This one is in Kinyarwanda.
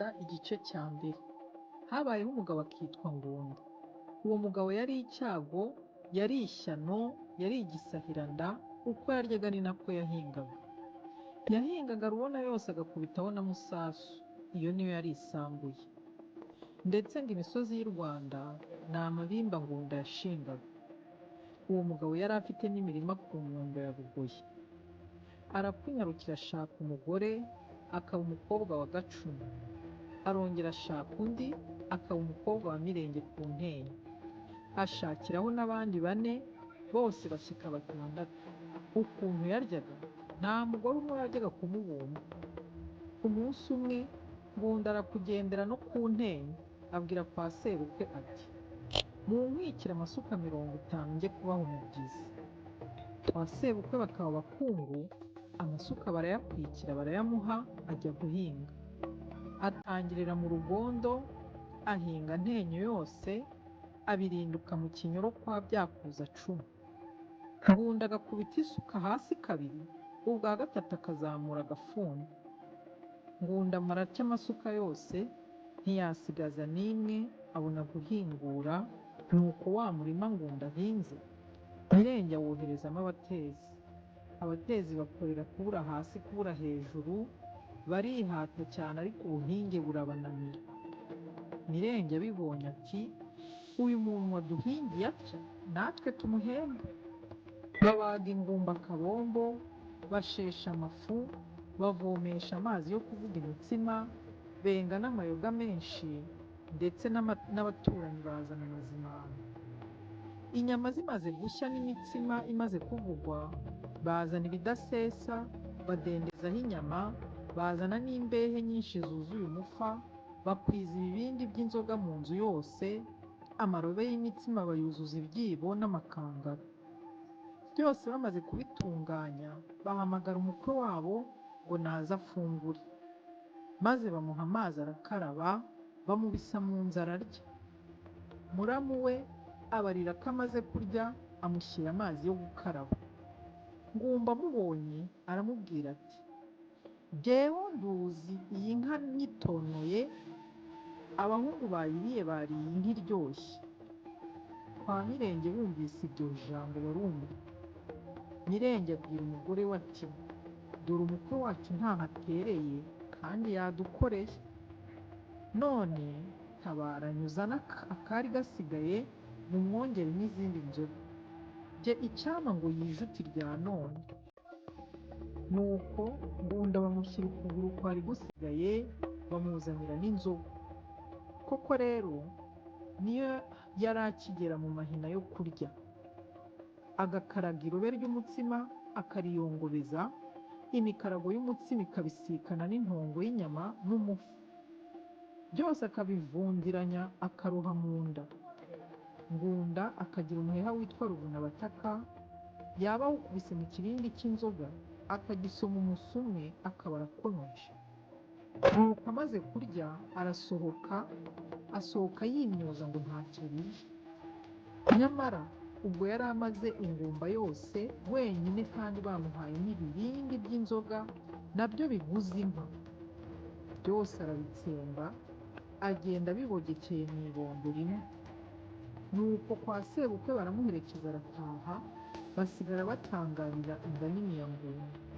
Ngunda igice cya mbere. Habayeho umugabo akitwa Ngunda. Uwo mugabo yari icyago, yari ishyano, yari igisahiranda, uko yaryaga ni nako yahingaga. Yahingaga Rubona yose agakubitaho na Musasu, iyo niyo yari isambu ye. Ndetse ngo imisozi y'i Rwanda ni amabimba Ngunda yashingaga. Uwo mugabo yari afite n'imirima ku Nyundo ya Bugoyi. Arakunyarukira ashaka umugore, akaba umukobwa wa Gacuma. Arongera ashaka undi, akaba umukobwa wa Mirenge ku Ntenyo. Ashakiraho n'abandi bane, bose bashyika batandatu. Ukuntu yaryaga, nta mugore umwe wajyaga kumubumba. Umunsi umwe, Ngunda arakugendera no ku Ntenyo, abwira kwa sebukwe ati Munkwikire amasuka 50 njye kubaha umubyizi. Kwa sebukwe bakaba abakungu, amasuka barayakwikira barayamuha, ajya guhinga. Atangirira mu Rugondo, ahinga Ntenyo yose, abirinduka mu Kinyoro kwa Byakuza Cumu. Ngunda agakubita isuka hasi kabiri, ubwa gatatu akazamura agafuni. Ngunda amara atyo amasuka yose, ntiyasigaza n'imwe, abona guhingura, nuko wa murima Ngunda ahinze, Mirenge awoherezamo abatezi. Abatezi bakorera kubura hasi kubura hejuru, barihata cyane ariko ubuhinge burabananira. Mirenge abibonye ati Uyu muntu waduhingiye atya, natwe tumuhembe. Babaga ingumba akabombo, bashesha amafu, bavomesha amazi yo kuvuga imitsima, benga n'amayoga menshi, ndetse n'abaturanyi bazana amazimano. Inyama zimaze gushya n'imitsima imaze kuvugwa, bazana ibidasesa, badendezaho inyama, bazana n'imbehe nyinshi zuzuye umufa, bakwiza ibibindi by'inzoga mu nzu yose, amarobe y'imitsima bayuzuza ibyibo n'amakangara. Byose bamaze kubitunganya, bahamagara umukwe wabo ngo naze afungure. Maze bamuha amazi arakaraba, bamubisa mu nzu ararya. Muramu we abarira ko amaze kurya, amushyira amazi yo gukaraba. Ngumba amubonye aramubwira ati Jyewe nduzi iyi nka nyitonoye, abahungu bayiriye bariye inka iryoshye. Kwa Mirenge bumvise iryo jambo barumirwa. Mirenge abwira umugore we ati Dore umukwe wacu ntaho atereye kandi yadukoreye. None tabara nyuzane akari gasigaye mumwongere n'izindi nzoga. Jye icyampa ngo yijute irya none. Nuko Ngunda bamushyira ukuguru kwari gusigaye, bamuzanira n'inzoga. Koko rero niyo yari akigera mu mahina yo kurya, agakaraga irobe ry'umutsima akariyongobeza, imikarago y'umutsima ikabisikana n'intongo y'inyama n'umufu. Byose akabivundiranya akaroha mu nda. Ngunda akagira umuheha witwa Ruvunabataka, yaba awukubise mu kibindi cy'inzoga, akagisoma umunsi umwe akaba arakonoje. Nuko amaze kurya arasohoka, asohoka yimyoza ngo ntacyo ariye. Nyamara ubwo yari amaze ingumba yose wenyine kandi bamuhaye n'ibibindi by'inzoga nabyo biguze inka. Byose arabitsemba, agenda abibogekeye mu ibondo rimwe. Nuko kwa sebukwe baramuherekeza arataha, basigara batangarira inda nini ya Ngunda.